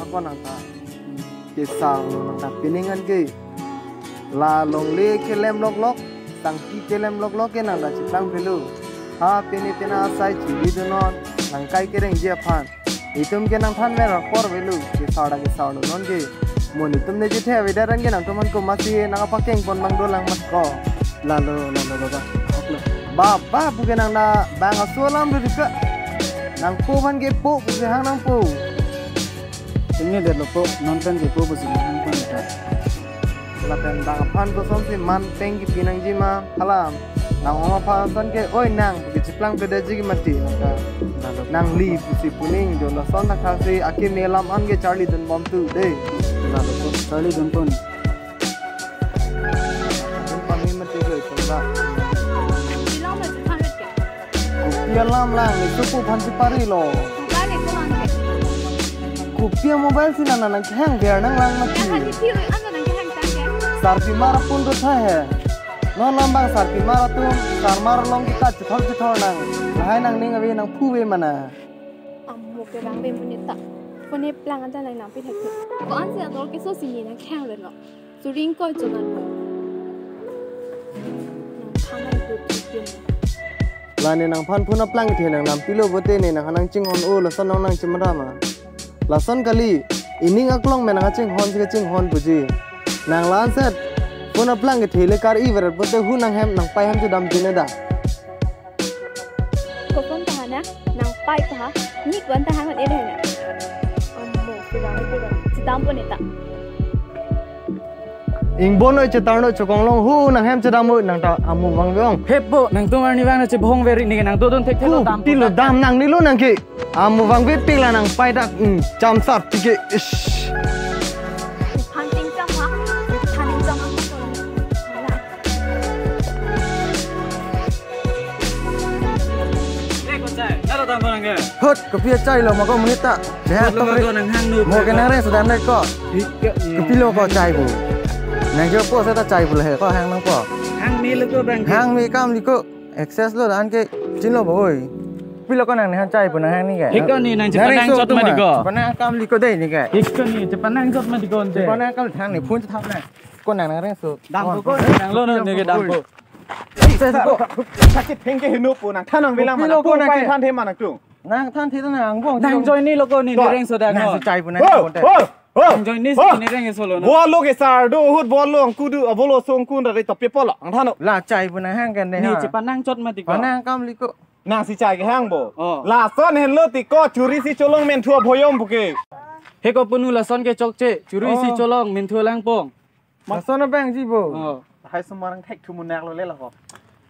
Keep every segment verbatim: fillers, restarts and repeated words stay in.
Ako nang ta. Kesar nang ta pining an ke. La longle kelem loklok, sangti kelem loklok ke nang ta cheplang pelo. Ha pini pini asai chili do non, nang kai kereng ji aphan. Itum ke nangthan mer apor velo, kesar ta kesar lo non ke. Mo nitum ne chethe avedet an ke nangtum aphan komatsi nang apakeng pon bang dolang mat ko. Lalo, lalo baba. Baba pu ke nang ta bang aso alam do dika. Nangpo aphan ke po pu ke hang nangpo. Ingni det lo po, non pen ke po pusi nang pon ta. Lapen bang aphan kosonsi man peng kipi nangji ma, hala. Nang ong aphan ason ke, oi nang, pu ke cheplang pedetji ke mati, nang ta. Lalo. Nangli pusi puning, jo lason ta khasi, akeme alam an ke charli dun bom tu, dei. Lalo po, charli dun pon. Dun pon ni mati ke, chonda. Bilang mati phan ke. Kopi alam lang, itu pu phan si pari lo. Mobile itu lang ke. Kopi mobile si nana nang kehang biar nang lang mati. Yang kan di tiu, anu nang kehang tang ke. Sarpi mar pun tu thai he. Non lambang sarpi mar atum, sar mar long kita chethor chethor nang. Lahai nangning ave nangphu ave mana. Amo ke bang ave monit ta. Phone plang anta nang nang pi thek. Ko an si ador keso si ni nang kehang lo. Suring koi chonat. Nang thamai hut hut yun. La ne nangphan phone aplang kethe nang lampilo bote ne nang hanang chinghon o lason nang nang chimra ma. Lason kali, ining aklong me nang chinghon si chinghon puji. Nang lanset, phone aplang kethe le kar-i veret bote hu nang hem nang pai hem chedam jine da. Koson tahan ya, nang pai tahan, nik wan tahan wan ele ya. Amo, sudah itu dah. Sedang pun eta. Ingbon noi chetar noi chokong long hu nang hem chedam noi nang ta amu vangve ong. Hepo, nangtum arni vang na chebong veri ni nangtum don thek thek lo dam. Kopilo dam nang ni lo nang ke. Amu vangve pik la nang pai dak, hmm, cham sar tike. Ish. Hunting cham ha. Hunting cham ha. Hot, kopi achai lo ma ko monit ta. Sehat to. Mo ke nang reng sudah naik ko. Kopilo ko chai bu. Nang jo po sa ta chai bu le he ko hang nang ko. Hang me lo ko bang. Hang me kam liko. Excess lo dan ke chin lo boi. Kopilo ko nang nang chai bu nang hang ni ke. Hiko ni nang chepanang chot ma di ko. Chepanang kam liko dei ni ke. Hiko ni chepanang chot ma di ko ante. Chepanang kam thang ni phone thang na. Ko nang nang reng so. Dam ko nang lo ni ke dam ko. Sir, ko, sakit thengke hinu po nang thanang bilang mana? Kopilo ko nang ke than the mana tu? Nang than the nang angbong. Nang join ni lo ko ni reng so dak nang no. Chai bu nang. Ho, ho, ho. Nang join ni si ni reng so lo no. Bolo ke sar do hut bolo angku du bolo song kun dari topi polo ang thano. La chai bu nang hang kan ne. Ni ha. Chepanang chot ma di ko. Panang kam liko. Nang si chai ke hang bo. Oh. Lason henlo ti ko churi si cholong men thua bhoyom buke. He ko punu lason ke chokche churi si cholong men thua langpong. Lason abang ji bo. Oh. Hai sumarang thek thu munak lo le la ho.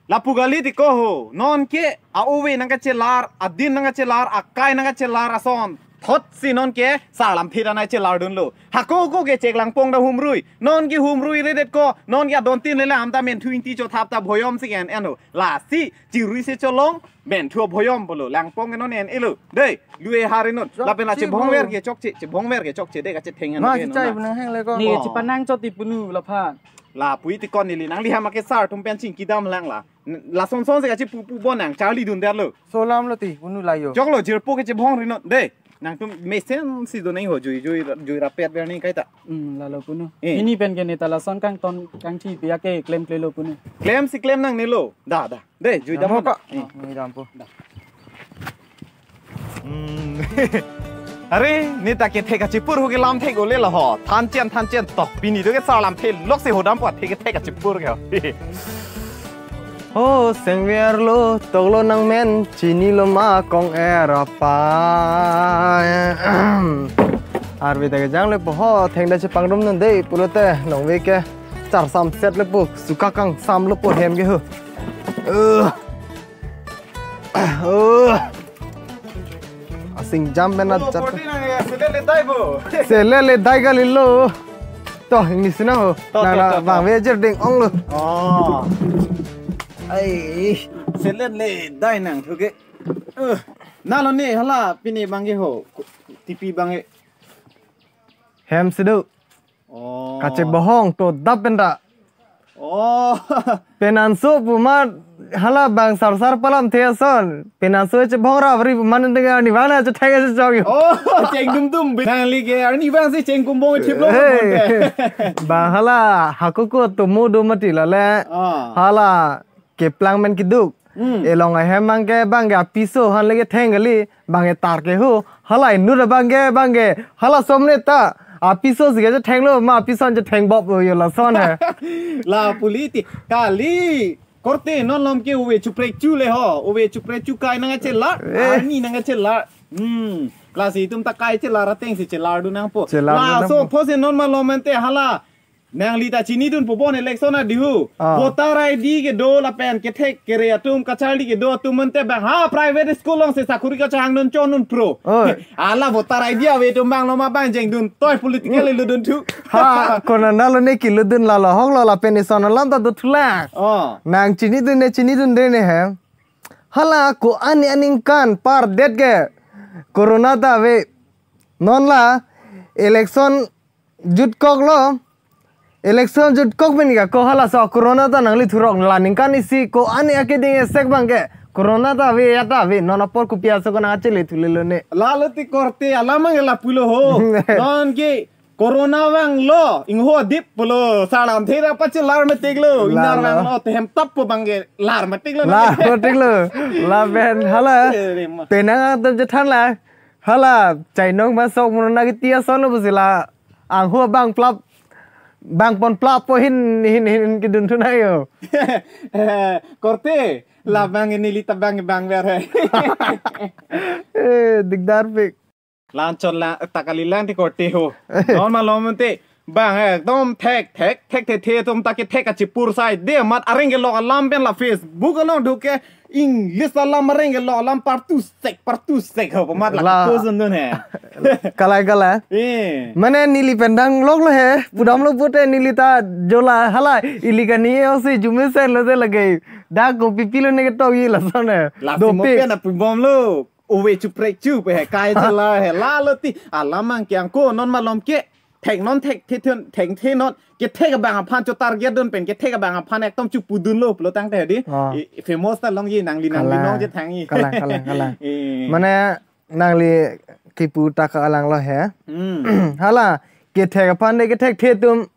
Lapu kali ti ko ho. Non ke a-ove nang kachelar, adin nang kachelar, akai nang kachelar ason. Thot si non ke sar lamthe ta nang chelar dunlo. Hako ko ke chek langpong ta humrui. Non ke humrui redet ko. Non ke adon tin le la am ta men thu ingti chothap ta bhoyom si ke en en ho. Lasi churi si cholong. Men thua bhoyom pulo langpong non en elo. Dei, lui hari non. Lapen la chebong ver ke chokche, chebong ver ke chokche dei kachetheng an. Ma ke chai non bu nang hang le ko. Ni chepanang chot ti punu laphan. Lapu ti ko neli nang liha ma ke sar atum pen chingki dam lang la. Lason son si kachepu pu bon nang charli dun der lo. So lam lo ti punu la yo. Choklo jirpo ke chebong ri non. Dei, nangtum mesen si do nang ho jui jui jui rapet ver ni kaita. Hmm, lalo punu. Eh. Ini pen ke ni ta lason kangton kangthi pi ake klem klelo punu. Klem si klem nang ni lo. Da, da. Dei, jui dam. Dam ko. Eh. Oh, ni dam po. Da. Hmm. Are, ni ta kethe kachipur ho ke lamthe ko le la ho. Than chen, than chen to. Pini do ke sar lamthe lok si ho dam po the kethe kachipur ke ho. Ho, sengver lo, toklo nang men, chini lo ma kong era pa. Arve ta kejang le po ho, thengda chepangrum non dei, pulote, nong ve ke, char sam set le po, suka kang sam lo po hem ke ho. Uh. Oh. Asing jam pen. Oh, ajat. Forty nang ya, selet le dai bo. Selet le dai kali lo. To, ini sina ho. To, nang to, na to, to. Bang vejer ding ong lo. Oh. Ai, selet le dai nang thu ke. Eh, na lo ni hala pini bang ke ho. T P bang ke. Hem sedu. Oh. Kachebohong to dap pen ta. Oh. Penanso pu amat hala bang sarsar palamthe ason. Penanso chebhong ra bari pu amat nang arnivang nangchetheng chechok yo. Oh, chengdumdum. Nangli ke arnivang si chengkumbong chiplo. Hey. Bang hala hako ko tomo do mati lale. Ah. Hala keplang men keduk. Hmm. Elong ahem abang ke bang ke apiso aphan le ketheng kali, bang ke tar ke ho, hala inut abang ke bang ke, hala somne ta, apiso si kechethenglo, ma apiso an chetheng bop lo yo lason he. La puliti, kali, korte non malom ke ove chuprek chu le ho, ove chuprek chu kai nangchelar, eh, arni nangchelar. Hmm, lasi itum ta kai chelar ateng si chelar dun nangpo. Chelar dun nangpo. Laso apotsi non malom ante hala, nangli ta chinidun pu bon election adihu. Ah. Voter I D kedo lapen kethek kere atum kacharli kedo atum ante bang ha private school along si sakuri kachehang dun chon dun pro. Oh. Hala voter I D ave atum bang lo ma bang jengdun toi political lo dun thu. Ha, konat lo ne kelodun lalo ahok lo lapen ison alam ta do thulang. Oh. Nang chinidun ne chinidunde ne he. Hala ko-an aningkan pardet ke corona ta ave. Non la election jutkoklo, election jutkok pen ka ko halaso corona ta nangli thurok la ningkan isi ko-an akeding esek bang ke corona ta ave ya ta ave, non apor kopi aso ko nangchele thulelo ne. Lalo ti korte alam abang ke lapulo ho. Non ke corona vanglo, ingho adip pulo, salam thera pachelar metiklo, ingnar vanglo, tehem tap po bang ke lar metiklo. Lar metiklo, lapen hala, eh, re ma, penang atum chethan la, hala, chainong masok murna kiti ason lo pusi la, angho bang plap, bang pon plap po hin, hin, hin kedun thunang yo. Eh, korte, la bang neli ta bang, bang ver he. Eh, dikdar pik. Lan chot la, ta kali lang ti korte ho. Non malom ante, bang ekdom thek, thek, thek, thek, thek, atum ta kethek kachepur sai. De amat areng kelok alam pen la Facebook along do ke English alam areng kelok alam partu sek, partu sek ho, pu amat la, la, post dun he. Kalang, kalang. Eh. Mane neli pen dang lok lo he, pudam lo pute neli ta jola hala ili kani osi jumesen lo te lake. Da kopi pilo ne ketok yi lason he. La dopik. Mo pen apubom lo. Ove chuprek chu pe he kai chelar he lalo ti. Alam abang ke angko non malom ke thek non thek the thun thek the non kethek abang aphan cho target dun pen kethek abang aphan ekdom chu pudun lo pulo tangte di. Ah. I, famous ta longji nangli nangli, kalang, nong je thangji. Kalang, kalang, kalang. Eh. Mane nangli kipu ta kalang lo he. Hmm. Hala kethek aphan de kethek the atum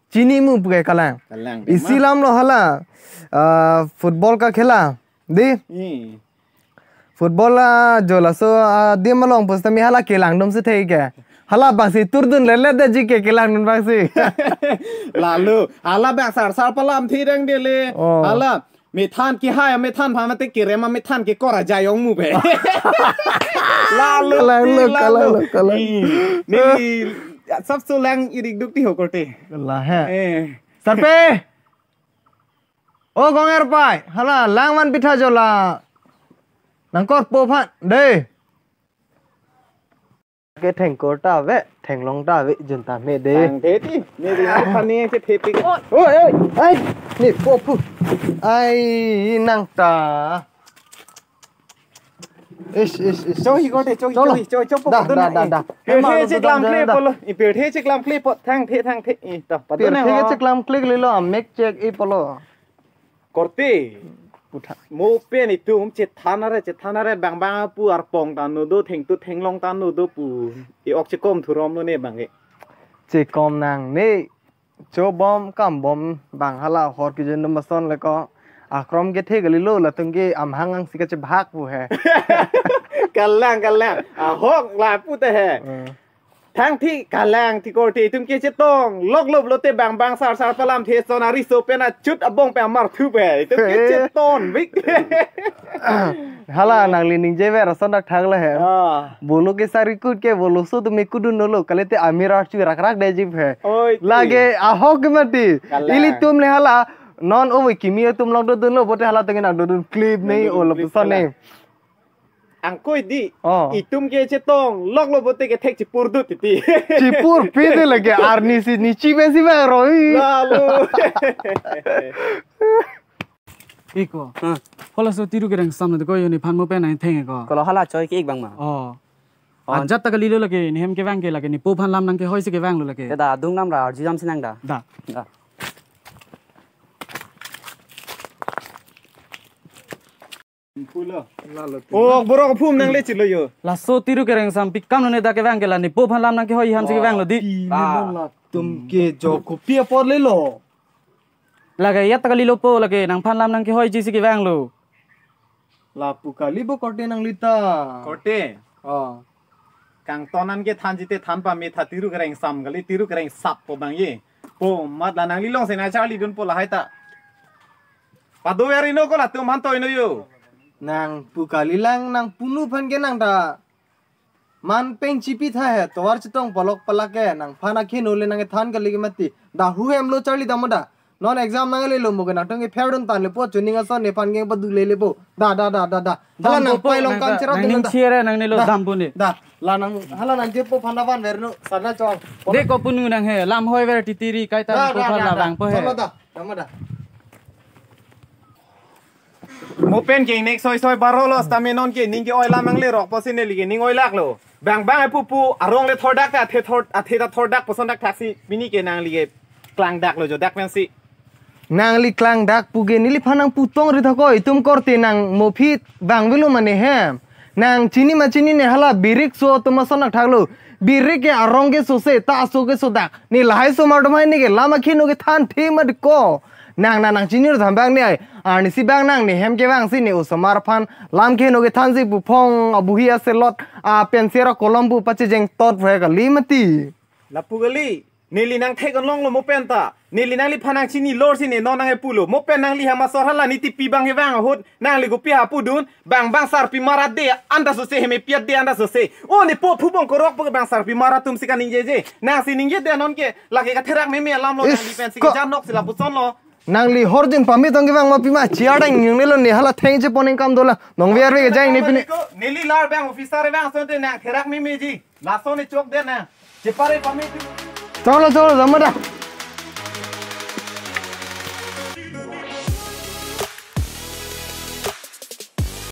chini mu pu ke kalang. Kalang, isi ma, lam lo hala, ah, football kakhela. Di? Hmm. Football la jo laso, ah, adim along pusitame hala kelang dum si thei ke. Hala bang si turdun lelet de ji ke kelang dun bang si. Lalo, hala bang sarsar palamthe dang dele. Oh. Hala, methan kehai, methan pha mate kerem amethan ke kora jayong mu be. Lalo, kalang lo, lalo, kalang lo, kalang. Hmm. Ni, sab so lang irik duk ti ho korte. La he. Eh. Sarpe! O Gonger pai, hala lang van pitha jola. Nangkorpo aphan, de. Ke thengkor ta ave, thenglong ta ave, jun ta me de. Tang the ti, ni ri ni khani che the pi. Oi, oi, ai, ni po pu. Ai, nang ta. Ish, ish, ish. Cho hi ko de, cho hi, cholo, cho hi, cho, cho po da, po da, da, na, da, eh, da. Pirthe cheklam kle polo. I pirthe cheklam kle po, thang the, thang the. I to, pa do na. Pirthe ho. Cheklam kle le lo, mek chek i polo. Korte. Putha. Mo pen itum chethan aret, chethan aret bang bang pu arpong ta nu do, thengtu thenglong ta nu do pu. I ok chekom thurom lo ne bang ke. Chekom nang ne. Chobom kambom bang hala hor kejun dum ason le ko. Akrom kethe kali lo latum ke amhang angsi kachebhak pu he. Kalang, kalang. Ahok la pu te he. Hmm. Thang thi kalang ti korte itum ke chetong. Lok lop lo te bang bang sar sar palamthe ason ariso pen achut abong pen amar thu pe. Itum ke, he, chetong vik. Hala nangli ningje ver ason dak thak le he. Ah. Bolo ke sari kut ke bolo so tu me kudun dolo. Kalite amir archu rak rak de jip he. Oi, ti. Lake ahok ke mati. Kalang. Ilitum le hala non ove kimi atum lok dodun lo bote hala tengen dodun clip nei, dodun olo clip puson kalang. Nei. Angkoi di. Oh. Itum ke chetong lok lo bote kethek chepur dut titi. Chepur pide lake arni si ni chibe si ba roi. Lalo. Iko. Hah? Hala so tiru kereng sam na ko yo nephan mo pen nang theng ko. Kolo hala choi ke ik bang ma. Oh. Oh. Ajat ta kali lo lake, nehem kevang ke lake, nepo aphan lam nang kehoi si kevang lo lake. Te da, adung nam ra, arju jam si nang da. Da. Da. Pulo. Lalo tu. Oh, borok phum nang le chilo yo. Laso tiru kereng sam pikam lo ne dak kevang ke la ne po aphan lam nangkehoi aphan si kevang lo di. Pi ni Ah. non latum ke jo kopi apor lelo. Lake ya ta kalilo po lake nangphan lam nangkehoiji si kevang lo. Lapu kali bo korte nangli ta. Korte. Oh. Kangton an kethan jite than pame tha tiru kereng sam kali tiru kereng sap po bang ye. Po mat la nangli long se nangcharlidun po lahai ta. Pado ya rino ko latum han toino yo. Nangpu kalilang nangpunu aphan ke nang ta. Man peng chipi tha he, tovar chetong palok palak ke, nangphan akheno le nangkethan kali ke mati. Da hu hem lo charli dam da. Non exam nanglelo mo ke nangtum ke fail dun tan le po chuning ason nephan ke padu lele po. Da, da, da, da, da. Hala Dampo nang po, pai long nang kam ta, cherap nang dun ning da. Chere nang nelo Da. Dampo ne. Da, la nang, hala nang je po aphan da van ver nu, sana chong. De ko punu nang he, lam hoi ver titiri kai ta Da, ko da, phan da, la da. Vang po he. Cholo da, nama da. Mo pen ke nek soi soi baro lo, sitame non ke ning ke-oi lam nanglerok pusi neli ke ning-oi lak lo. Bang bang epu pu arong le thordak ta athe thor athe ta thordak puson dak thaksi pini ke nangli ke klangdak lo jo dak pensi. Nangli klangdak pu ke neliphan nangpu tong ri thakoi, itum korte nang mo aphi vangvelo mane hem. Nang chini ma chinine hala birik so atum ason nangthaklo. Birik ke arong ke sose, ta aso ke sodak. Ne lahai osomar atum hai ne ke lam akheno kethan the ma di ko. Nang nang nang chini ro tham bang ne ai. Arnisi bang nang ne hem kevang si ne osomar aphan lam kheno kethan si pu phong abuhi aselot a pencil akolom pu pachejeng tot phe kali mati. Lapu kali. Neli nangthek-an longlo mo pen ta. Neli nangliphan nangchini lor si ne non nang-epulo. Mo pen nangli hem asor hala ne tipi bang kevang ahut. Nangli kopi ha pudun. Bang bang sarpimar ade anta sose, hem epi ade anta sose. O ne po phubong korok po ke bang sarpimar atum si kaningjeje. Nang si ningje de non ke lake katherak meme alam lo Is, nangli pen si ko- kejanok si lapuson lo. Nangli horjin pame tong kevang ma pima chiar dang yung nelo ne hala theng chepon ningkan dolang. Nong V R V ke jai ne pine. Neli lar bang officer bang sonte nang therak memeji. Lason ne chok de na. Chepare pame tu. Cholo cholo dam da.